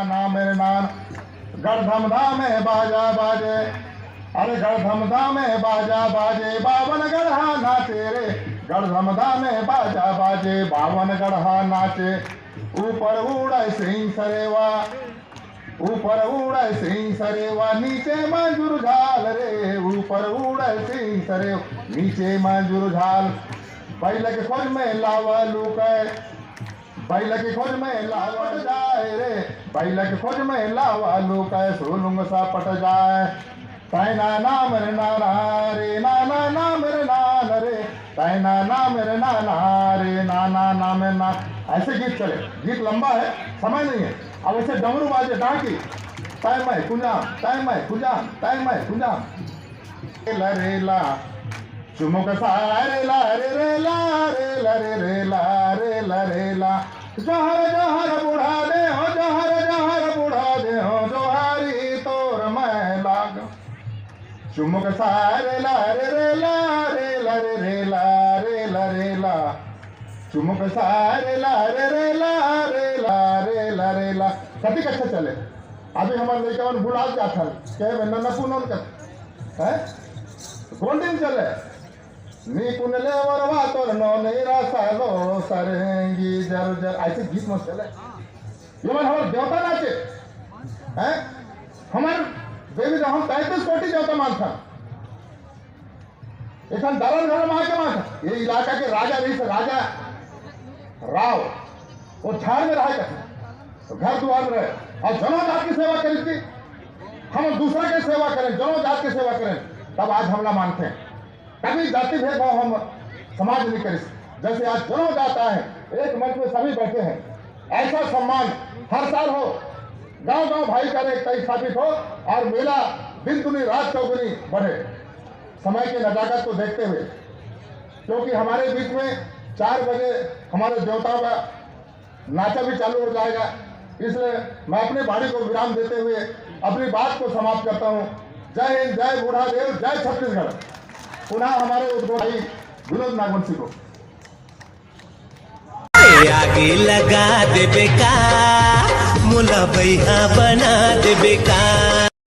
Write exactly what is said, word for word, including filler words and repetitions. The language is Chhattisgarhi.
नाम रे नाम। गढ़धमधा में बाजा बाजे, अरे गढ़धमधा में बाजा बाजे, बावन गढ़ा नाचे रे। गढ़धमधा में बाजा बाजे, बावन गढ़ा नाचे। ऊपर उड़े सिंह सरेवा, ऊपर उड़े सिंह सरेवा, नीचे मांजुर झाल रे। ऊपर उड़े सिंह सरेवा, नीचे मांजुर झाल। बैल के खोज में लावा लुकै, बैल के खोज में लावा पट जाए रे। बैल के खोज में लावा लुकै, सुलुंग सा पट जाए। तैना नाम रे नाना रे, नाना नाम रे नान रे। तैना नाम रे नाना रे, नाना नाम रे ना। ऐसे गीत चले, गीत लंबा है, समय नहीं है। अब ऐसे डमरू बाजे डांकी, तय मैं कुंजाम, तय मैं कुंजाम, तय मैं कुंजाम। रेला रेला, चुमुक सा रेला रे रेला, रेला रे रेला, रेला रेला। जहर जहर बुढ़ा दे हो, जहर जहर बुढ़ा दे हो, जोहारी तोर मैं लाग। चुमुक सा रेला रे रेला, रेला रे रेला, रेला रेला। चुमुक सा रेला रे रेला, रेला रेला रेला। कतिक अच्छा चले। अभी हमर लइका मन भुला जात हन, कहे में नन्ना पुनोन कर, हैं? गोल्डन चले। नी पुनले वरवा तोर नौ नहीं रासा लो सरेंगी जर जर, ऐसे गीत मत चले। ये मन हमर देवता नाचे, हैं? हमर देवी तो हम पैंतीस कोटि देवता मानथन। एखन दरन घलो मार के मार। ये इलाका के राजा रहिस, राजा राव, वो झाड़ में रहे करथे, तो घर दुआर में रहे, और जनों जात की सेवा करी थी। हम दूसरा के सेवा करें, जनों जात की सेवा करें, तब आज हमला मानते हैं। कभी जाति भेदभाव हम समाज नहीं करी। जैसे आज जनों जात आए हैं, एक मंच में सभी बैठे हैं, ऐसा सम्मान हर साल हो, गांव गांव भाईचारे एकता स्थापित हो और मेला दिन दुनी रात चौगुनी बढ़े। समय की नजाकत को देखते हुए, क्योंकि हमारे बीच में चार बजे हमारे देवताओं का नाचा भी चालू हो जाएगा, इसलिए मैं अपनी बाणी को विराम देते हुए अपनी बात को समाप्त करता हूँ। जय हिंद, जय बूढ़ा देव, जय छत्तीसगढ़। पुनः हमारे उद्घोषक विनोद नागवंशी को। आगे लगा देबे का, मोला बैहा बना देबे का।